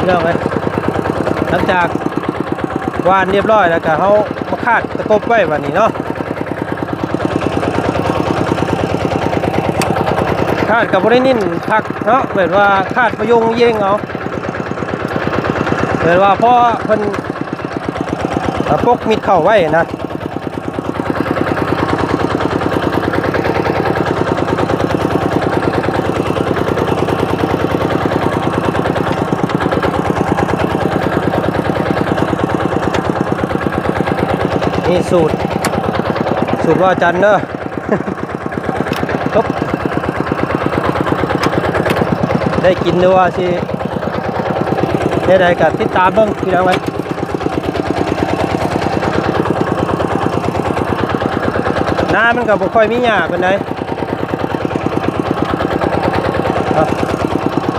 ພີ່ນ້ອງເອີຍ. ຫຼັງຈາກຫວ່ານຮຽບຮ້ອຍແລ້ວກໍເຮົາມາຄາດຕະກົບໄວ້ບາດນີ້ເນາະ. ຄາດກໍບໍ່ໄດ້ເນັ້ນຄັກເນາະ ແບບວ່າຄາດປະຍຸງເຢງເອົາ ແບບວ່າພໍເພິ່ນ ອ່າ ປົກມິດເຂົ້າໄວ້ນະ. ນີ້ສູດ ສູດວ່າຈັນເດີ. ໄດ້ກິນ ຫຼືວ່າຊິແນວໃດກໍຕິດຕາມເບິ່ງພີ່ນ້ອງເອີຍ. ນາມັນກໍບໍ່ຄ່ອຍມີຫຍ້າປານໃດ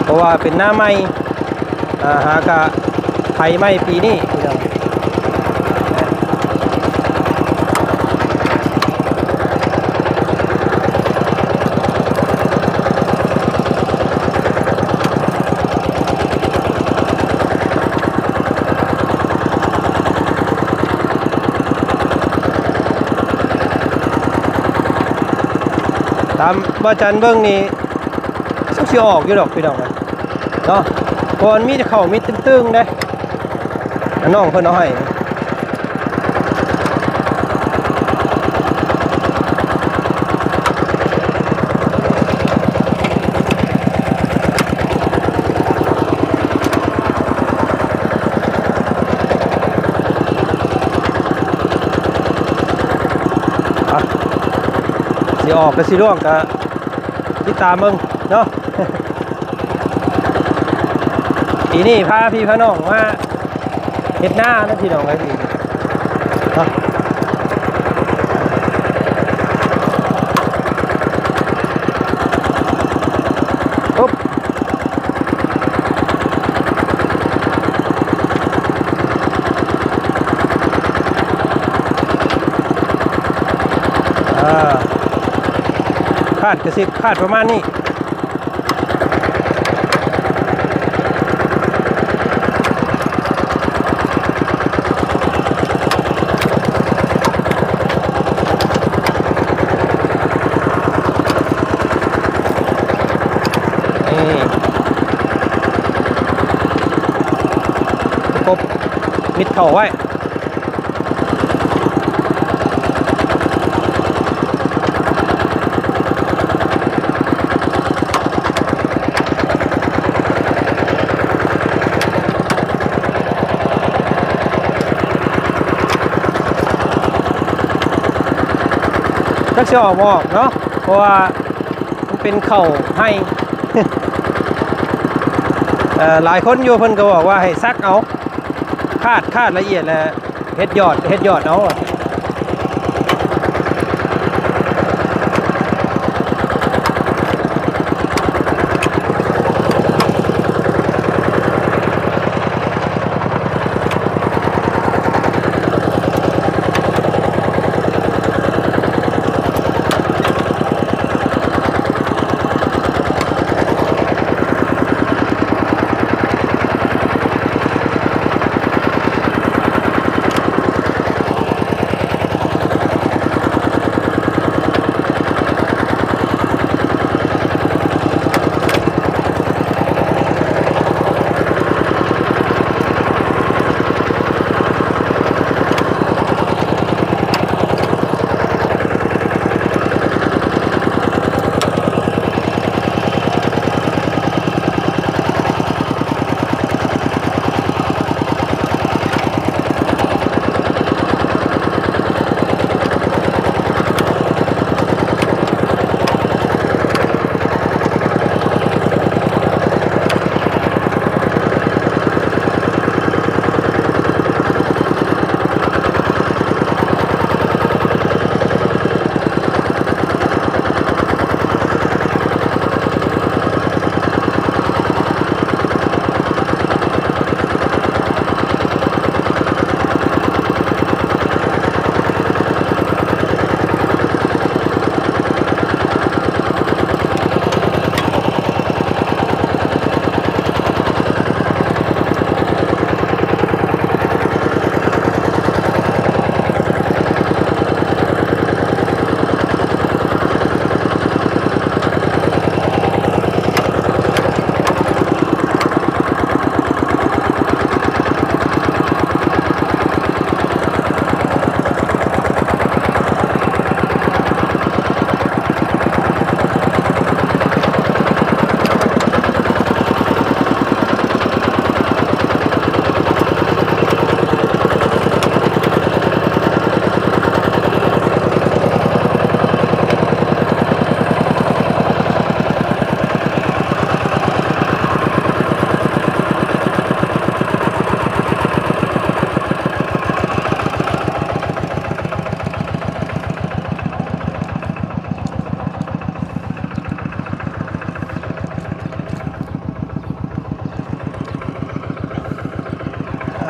ເພາະວ່າເປັນນາໃໝ່. ອ່າ ຫາກະໄຖໃໝ່ປີນີ້ພີ່ນ້ອງ. ຕາມບໍ່ຈັນເບິ່ງນີ້ ຊິອອກຢູ່ດອກພີ່ນ້ອງເອີຍເນາະ ເພາະມັນມີແຕ່ເຂົ້າມີຕຶ່ງໆເດ້ ນ້ອງເພິ່ນເອົາໃຫ້. ອ່ະ ຊິອອກ ຫຼື ຊິລ່ວງ ກໍຕິດຕາມເບິ່ງເນາະ. ປີນີ້ພາພີ່ພານ້ອງມາເຮັດນາເນາະ ພີ່ນ້ອງເອີຍ ປີນີ້ເນາະ. ອ່າ ຄາດກະຊິຄາດປະມານນີ້. ນີ້ ກົບມິດເຂົ້າໄວ້. ຈັກຊິອອກບໍ່ອອກເນາະ ເພາະວ່າມັນເປັນເຂົ້າໄຮ່. ເອີ ຫຼາຍຄົນຢູ່ເພິ່ນກໍບອກວ່າໃຫ້ສັກເອົາ ຄາດ ຄາດລະອຽດແລ້ວ ເຮັດຍອດ ເຮັດຍອດເອົາ. ໂ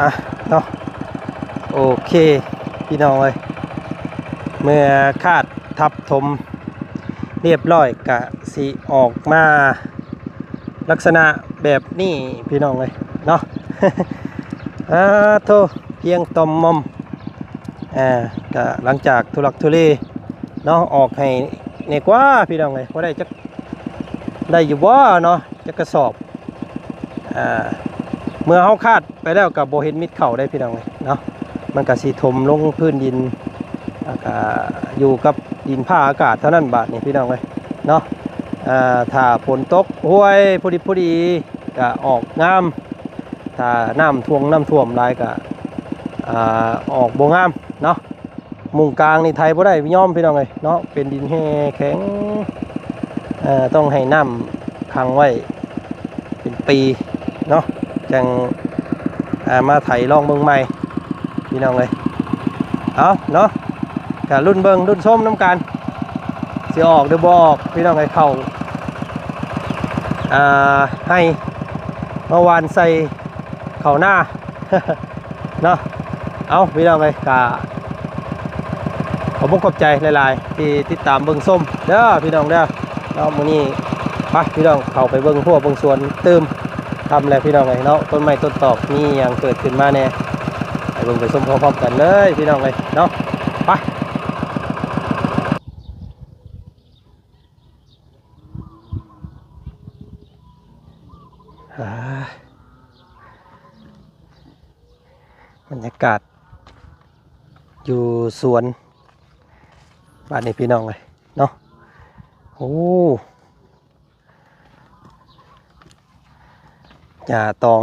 ອ່ະ ເນາະ ໂອເຄ ພີ່ນ້ອງເອີຍ ເມື່ອຄາດທັບຖົມຮຽບຮ້ອຍ ກະຊິອອກມາລັກສະນະແບບນີ້ ພີ່ນ້ອງເອີຍເນາະ. ອາໂທ້ ພຽງຕ່ອມມອມ ອາ ກະຫຼັງຈາກທຸລັກທຸເລເນາະ ອອກໃຫ້ແດ່ກວ່າ ພີ່ນ້ອງເອີຍ ບໍ່ໄດ້ຈັກ ໄດ້ຢູ່ບໍ່ເນາະ ຈັກກະສອບ. ອາ ເມື່ອເຮົາຄາດໄປແລ້ວກໍບໍ່ເຫັນມິດເຂົ້າໄດ້ ພີ່ນ້ອງເອີຍເນາະ ມັນກໍຊິຖົມລົງພື້ນດິນ ແລ້ວກໍຢູ່ກັບດິນຟ້າອາກາດເທົ່ານັ້ນບາດນີ້ ພີ່ນ້ອງເອີຍເນາະ. ອາ ຖ້າຝົນຕົກຫ້ວຍພໍດີໆ ກໍອອກງາມ, ຖ້ານ້ຳຖ້ວງ ນ້ຳຖ້ວມຫຼາຍກໍ ອາ ອອກບໍ່ງາມເນາະ. ມຸງກາງນີ້ໄຖບໍ່ໄດ້ຍອມ ພີ່ນ້ອງເອີຍເນາະ ເປັນດິນແຮ່ແຂງ ເອີ ຕ້ອງໃຫ້ນ້ຳຂັງໄວ້ເປັນປີເນາະ ຈັ່ງ ອາ ມາໄຖລອງເບິ່ງໃໝ່ ພີ່ນ້ອງເອີຍ. ເອົາເນາະ ກະລຸ້ນເບິ່ງລຸ້ນຊົມນຳກັນ ຊິອອກຫຼືບໍ່ອອກ ພີ່ນ້ອງເອີຍ ເຂົ້າ ອາ ໄຮ່ ມາຫວ່ານໃສ່ເຂົ້ານາ ເນາະ. ເອົາ ພີ່ນ້ອງເອີຍ ກະຂອບອົກຂອບໃຈຫຼາຍໆ ທີ່ຕິດຕາມເບິ່ງຊົມເດີ ພີ່ນ້ອງເດີເນາະ. ມື້ນີ້ໄປ ພີ່ນ້ອງ ເຂົ້າໄປເບິ່ງຮົ້ວເບິ່ງສວນຕື່ມ ຄ່ຳແລ້ວ ພີ່ນ້ອງເອີຍເນາະ ຕົ້ນໄມ້ຕົ້ນຕອກມີຫຍັງເກີດຂຶ້ນມາແດ່ ໄປເບິ່ງໄປຊົມພ້ອມໆກັນເລີຍ ພີ່ນ້ອງເອີຍເນາະ ໄປ. ອ່າ ບັນຍາກາດຢູ່ສວນບາດນີ້ ພີ່ນ້ອງເອີຍເນາະ. ໂອ້ ຫຍ້າຕອງ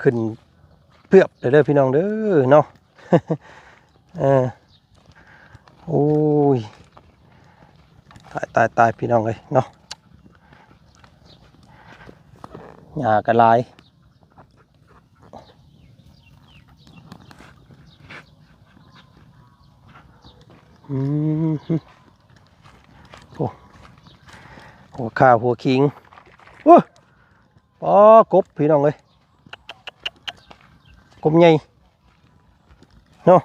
ຂຶ້ນເປືອບເລີຍເດີ ພີ່ນ້ອງເດີເນາະ. ເອີ ໂອ້ຍ ຕາຍ ຕາຍ ຕາຍ ພີ່ນ້ອງເອີຍເນາະ ຫຍ້າກໍຫຼາຍ. ອືມ ໂອ້ ຫົວຂ່າຫົວຂີງ ໂອ້ ປໍ ກົບ ພີ່ນ້ອງເອີຍ ກົບໃຫຍ່ເນາະ.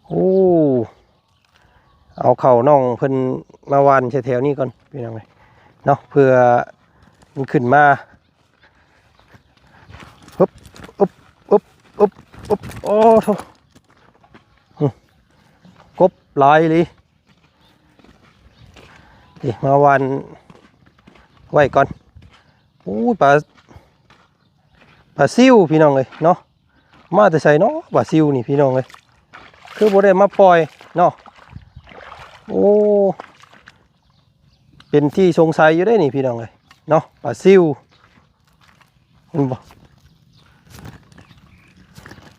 ໂອ້ ເອົາເຂົ້ານ້ອງເພິ່ນມາຫວ່ານໃສ່ແຖວນີ້ກ່ອນ ພີ່ນ້ອງເອີຍເນາະ ເພື່ອມັນຂຶ້ນມາ. ອຶບ ອຶບ ອຶບ ອຶບ ອຶບ ໂອ້ໂທ້ ອື ກົບຫຼາຍອີ່ຫຼີ. ນີ້ ມາຫວ່ານໄວ້ກ່ອນ. ໂອ້ຍ ປາ ປາຊິວ ພີ່ນ້ອງເອີຍເນາະ. ມາແຕ່ໃສເນາະ ປາຊິວນີ້ ພີ່ນ້ອງເອີຍ ຄືບໍ່ໄດ້ມາປ່ອຍເນາະ. ໂອ້ ເປັນທີ່ສົງໄສຢູ່ເດ້ນີ້ ພີ່ນ້ອງເອີຍເນາະ ປາຊິວ ເຫັນບໍ່?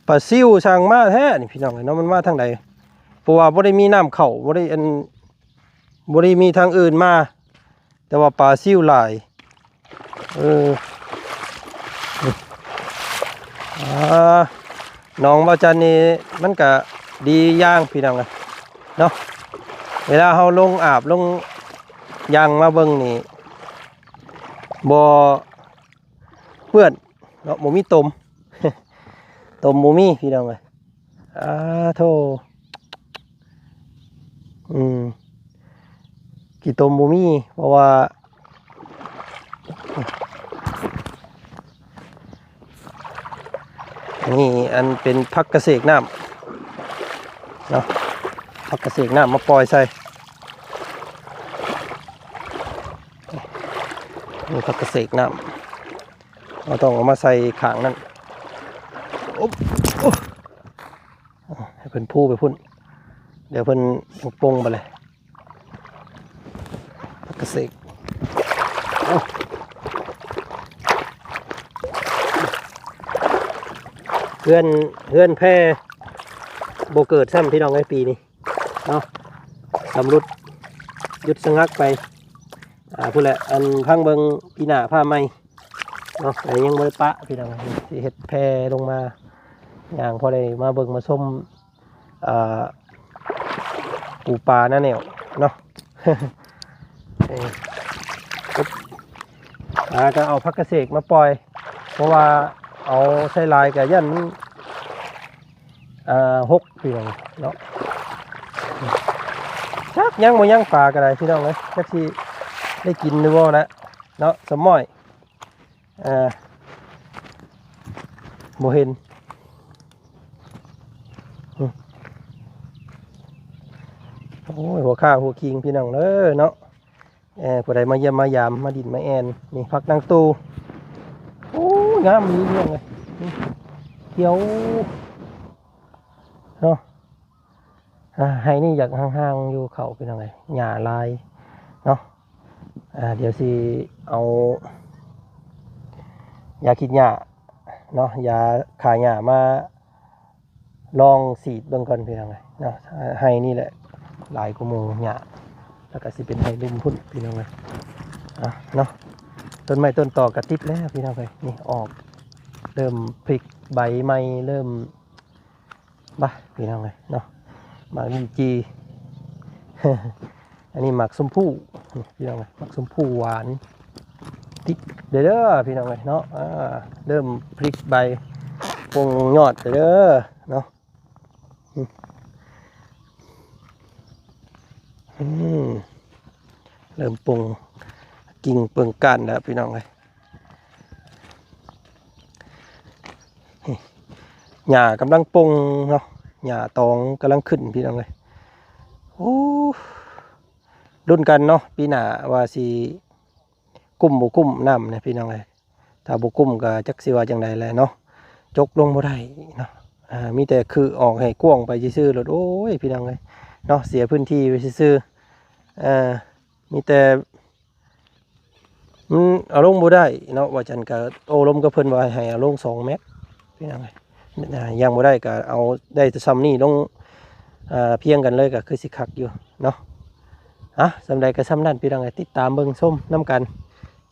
ປາຊິວຊ່າງມາແທ້ນີ້ ພີ່ນ້ອງເອີຍເນາະ ມັນມາທາງໃດ? ເພາະວ່າບໍ່ໄດ້ມີນ້ຳເຂົ້າ ບໍ່ໄດ້ ອັນ ບໍ່ໄດ້ມີທາງອື່ນມາ ແຕ່ວ່າປາຊິວຫຼາຍ. ເອີ ອາ ໜອງເບົາຈັນນີ້ມັນກະດີຢ່າງ ພີ່ນ້ອງເອີຍເນາະ ເວລາເຮົາລົງອາບລົງຢ່າງມາເບິ່ງນີ້ ບໍ່ເປື້ອນເນາະ ບໍ່ມີຕົມ ຕົມບໍ່ມີ ພີ່ນ້ອງເອີຍ. ອາໂທ້ ອືມ ຂີ້ຕົມບໍ່ມີ ເພາະວ່າ ອັນນີ້ ອັນເປັນຜັກກະເສກນ້ຳເນາະ ຜັກກະເສກນ້ຳມາປ່ອຍໃສ່ ນີ້ຜັກກະເສກນ້ຳ ເຮົາຕ້ອງເອົາມາໃສ່ຂ້າງນັ້ນ ໂອ້ ໂອ້ ໃຫ້ເພິ່ນພູໄປພຸ້ນ ດຽວເພິ່ນຍັງປົ່ງໄປເລີຍ ຜັກກະເສກ ເຮືອນ ເຮືອນແພບໍ່ເກີດຊ້ຳ ພີ່ນ້ອງເອີຍ ປີນີ້ເນາະ ຊຳລຸດ ຢຸດສະງັກໄປ ອາ ພຸ້ນແຫຼະ ອັນ ພັງເບິ່ງປີໜ້າຟ້າໃໝ່ ເນາະ ແຕ່ຍັງບໍ່ໄດ້ປະ ພີ່ນ້ອງ ຊິເຮັດແພລົງມາ ຍ່າງພໍໄດ້ມາເບິ່ງມາຊົມ ອ່າ ປູປາໜ້າແໜ້ວເນາະ ເອີ ອາ ກໍເອົາຜັກກະເສກມາປ່ອຍ ເພາະວ່າ ເອົາໃສ່ຫຼາຍກໍຢ້ານມັນ ອ່າ ຫົກ ພີ່ນ້ອງເນາະ. ຈັກຍັງບໍ່ຍັງປາກໍໄດ້ພີ່ນ້ອງເອີຍ ຈັກຊິໄດ້ກິນຫຼືບໍ່ນະເນາະ ສະໝ້ອຍ. ເອີ ບໍ່ເຫັນ ອືມ ໂອ້ຍ ຫົວຂ້າຫົວຄີງພີ່ນ້ອງເອີຍເນາະ. ເອີ ຜູ້ໃດມາຢ້ຽມມາຢາມ ມາດິນມາແອ່ນ ນີ້ຜັກນາງຕູ ໂອ້ຍ ງາມອີ່ຫຼີເນາະ ຂຽວເນາະ. ອ່າ ໄຮ່ນີ້ຢາກຫ່າງໆຢູ່ເຂົ້າ ພີ່ນ້ອງເອີຍ ຫຍ້າຫຼາຍເນາະ. ອ່າ ດຽວຊິເອົາຢາຂີດຫຍ້າເນາະ ຢາຂ້າຫຍ້າມາລອງສີດເບິ່ງກ່ອນ ພີ່ນ້ອງເອີຍເນາະ. ໄຮ່ນີ້ແຫຼະຫຼາຍກວ່າໝູ່ຫຍ້າ ແລ້ວກໍຊິເປັນໄຮ່ລຸ່ມພຸ້ນ ພີ່ນ້ອງເອີຍ ອ່າ ເນາະ. ຕົ້ນໄມ້ຕົ້ນຕອກກໍຕິດແລ້ວ ພີ່ນ້ອງເອີຍ ນີ້ອອກ ເລີ່ມຜະລິກໃບໃໝ່ ເລີ່ມ ບາ ພີ່ນ້ອງເອີຍເນາະ ໝາກລິ້ນຈີ່ ອັນນີ້ໝາກຊົມພູ ນີ້ພີ່ນ້ອງເອີຍ ໝາກຊົມພູຫວານ ຕິດເດີ ເດີພີ່ນ້ອງເອີຍເນາະ. ອ່າ ເລີ່ມຜະລິກໃບ ປົງຍອດເດີເນາະ. ອືມ ອືມ ເລີ່ມປົງກິ່ງເປິງກ້ານແລ້ວ ພີ່ນ້ອງເອີຍ. ຫຍ້າກຳລັງປົ່ງເນາະ ຫຍ້າຕອງກຳລັງຂຶ້ນ ພີ່ນ້ອງເອີຍ. ໂອ້ ລຸ້ນກັນເນາະ ປີໜ້າວ່າຊິກຸ້ມບໍ່ກຸ້ມນ້ຳນະ ພີ່ນ້ອງເອີຍ. ຖ້າບໍ່ກຸ້ມກໍຈັກຊິວ່າຈັ່ງໃດແຫຼະເນາະ ຈົກລົງບໍ່ໄດ້ເນາະ. ອ່າ ມີແຕ່ຄືອອກໃຫ້ກວ້າງໄປຊື່ໆໂລດ. ໂອ້ຍ ພີ່ນ້ອງເອີຍເນາະ ເສຍພື້ນທີ່ໄປຊື່ໆ ເອີ ມີແຕ່ ມັນເອົາລົງບໍ່ໄດ້ເນາະ ວ່າຈັ່ນກະໂອ້ລົມກັບເພິ່ນວ່າໃຫ້ເອົາລົງສອງແມັດ ພີ່ນ້ອງເອີຍ. ອ່າ ຍັງບໍ່ໄດ້ກະເອົາໄດ້ແຕ່ຊ່ຳນີ້ລົງ ອ່າ ພຽງກັນເລີຍກະຄືຊິຄັກຢູ່ເນາະ. ອ່ະ ຊ່ຳໃດກະຊ່ຳນັ້ນ ພີ່ນ້ອງເອີຍ ຕິດຕາມເບິ່ງຊົມນຳກັນ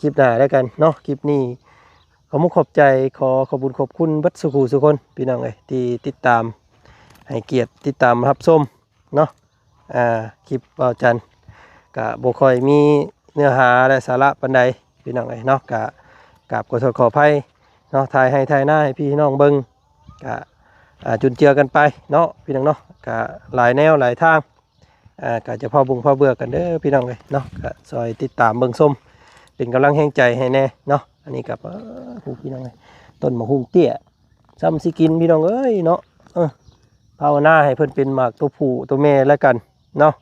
ຄລິບໜ້າແລ້ວກັນເນາະ. ຄລິບນີ້ຂໍມຸກຂອບໃຈ ຂໍຂອບບຸນຂອບຄຸນເບິດສູ່ຜູ້ສູ່ຄົນ ພີ່ນ້ອງເອີຍ ທີ່ຕິດຕາມ ໃຫ້ກຽດຕິດຕາມຮັບຊົມເນາະ. ອ່າ ຄລິບບ່າວຈັນກະບໍ່ຄ່ອຍມີເນື້ອຫາ ແລະ ສາລະປານໃດ ພີ່ນ້ອງເອີຍເນາະ. ກະກາບຂໍໂທດຂໍອະໄພເນາະ ຖ່າຍໄຮ່ຖ່າຍນາໃຫ້ພີ່ນ້ອງເບິ່ງ ກະ ອ່າ ຈຸນເຈືອກັນໄປເນາະ ພີ່ນ້ອງເນາະ. ກະຫຼາຍແນວຫຼາຍທາງ ອ່າ ກະຈະພໍບຸງພໍເບື່ອກັນເດີ ພີ່ນ້ອງເອີຍເນາະ. ກະຊ່ອຍຕິດຕາມເບິ່ງຊົມ ເປັນກຳລັງແຮງໃຈໃຫ້ແດ່ເນາະ. ອັນນີ້ກະ ເອີ ຜູ້ ພີ່ນ້ອງເອີຍ ຕົ້ນໝາກຫຸ່ງເຕ້ຍ ຊ່ຳຊິກິນ ພີ່ນ້ອງເອີຍເນາະ. ເອີ ພາວະນາໃຫ້ເພິ່ນເປັນໝາກຕົວຜູ້ຕົວແມ່ແລ້ວກັນເນາະ.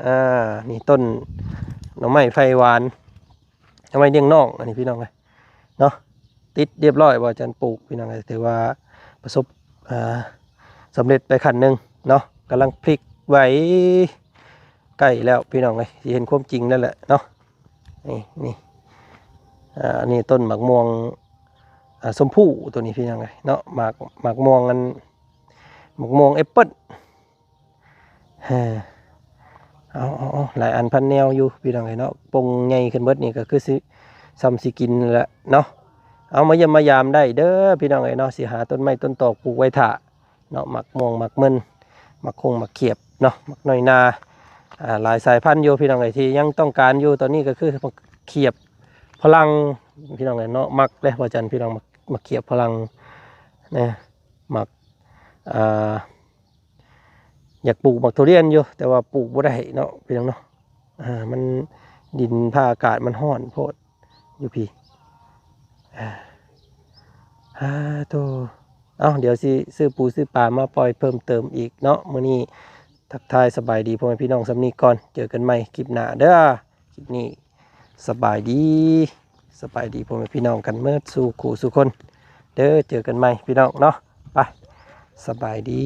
ອ່າ ນີ້ຕົ້ນໜໍ່ໄມ້ໄຟຫວານ ເອົາໄວ້ລ້ຽງນ້ອງ ອັນນີ້ ພີ່ນ້ອງເອີຍເນາະ. ຕິດຮຽບຮ້ອຍ ບ່າວຈັນປູກ ພີ່ນ້ອງເອີຍ ຖືວ່າປະສົບ ອ່າ ສຳເລັດໄປຂັ້ນໜຶ່ງເນາະ. ກຳລັງຜະລິກໃບ ໃກ້ແລ້ວ ພີ່ນ້ອງເອີຍ ຊິເຫັນຄວາມຈິງແລ້ວແຫຼະເນາະ. ນີ້ ນີ້ ອ່າ ອັນນີ້ຕົ້ນໝາກມ່ວງ ອ່າ ຊົມພູ ໂຕນີ້ ພີ່ນ້ອງເອີຍເນາະ. ໝາກ ໝາກມ່ວງອັນ ໝາກມ່ວງແອັບເປິ້ນ ເອີ ເອົາ ເອົາ ເອົາ ຫຼາຍອັນພັນແນວຢູ່ ພີ່ນ້ອງເອີຍເນາະ. ປົ່ງໃຫຍ່ຂຶ້ນເບິດນີ້ກໍຄືຊິ ຊ່ຳຊິກິນແຫຼະເນາະ. ເອົາ ມາຢ້ຽມມາຢາມໄດ້ເດີ ພີ່ນ້ອງເອີຍເນາະ. ຊິຫາຕົ້ນໄມ້ຕົ້ນຕອກປູກໄວ້ຖ້າເນາະ ໝາກມ່ວງ ໝາກເມິນ ໝາກຄົງ ໝາກຂຽບເນາະ ໝາກນ້ອຍນາ ອ່າ ຫຼາຍສາຍພັນຢູ່ ພີ່ນ້ອງເອີຍ ທີ່ຍັງຕ້ອງການຢູ່ຕອນນີ້ກໍຄືໝາກຂຽບຝຣັ່ງ ພີ່ນ້ອງເອີຍເນາະ. ມັກເດ້ ບ່າວຈັນ ພີ່ນ້ອງ ໝາກ ໝາກຂຽບຝຣັ່ງນະ ໝາກ ອ່າ ຢາກປູກໝາກທຸລຽນຢູ່ ແຕ່ວ່າປູກບໍ່ໄດ້ເນາະ ພີ່ນ້ອງເນາະ. ອ່າ ມັນ ດິນຟ້າອາກາດມັນຮ້ອນໂພດຢູ່ພີ້. ອ່າ ອ່າ ໂຕ ເອົ້າ ດຽວຊິຊື້ປູຊື້ປາມາປ່ອຍເພີ່ມເຕີມອີກເນາະ. ມື້ນີ້ທັກທາຍສະບາຍດີພໍ່ແມ່ພີ່ນ້ອງສ່ຳນີ້ກ່ອນ ເຈີກັນໃໝ່ຄລິບໜ້າເດີ. ຄລິບນີ້ສະບາຍດີ ສະບາຍດີພໍ່ແມ່ພີ່ນ້ອງກັນເໝິດສູ່ຄູ່ສູ່ຄົນເດີ. ເຈີກັນໃໝ່ພີ່ນ້ອງເນາະ ໄປ ສະບາຍດີ.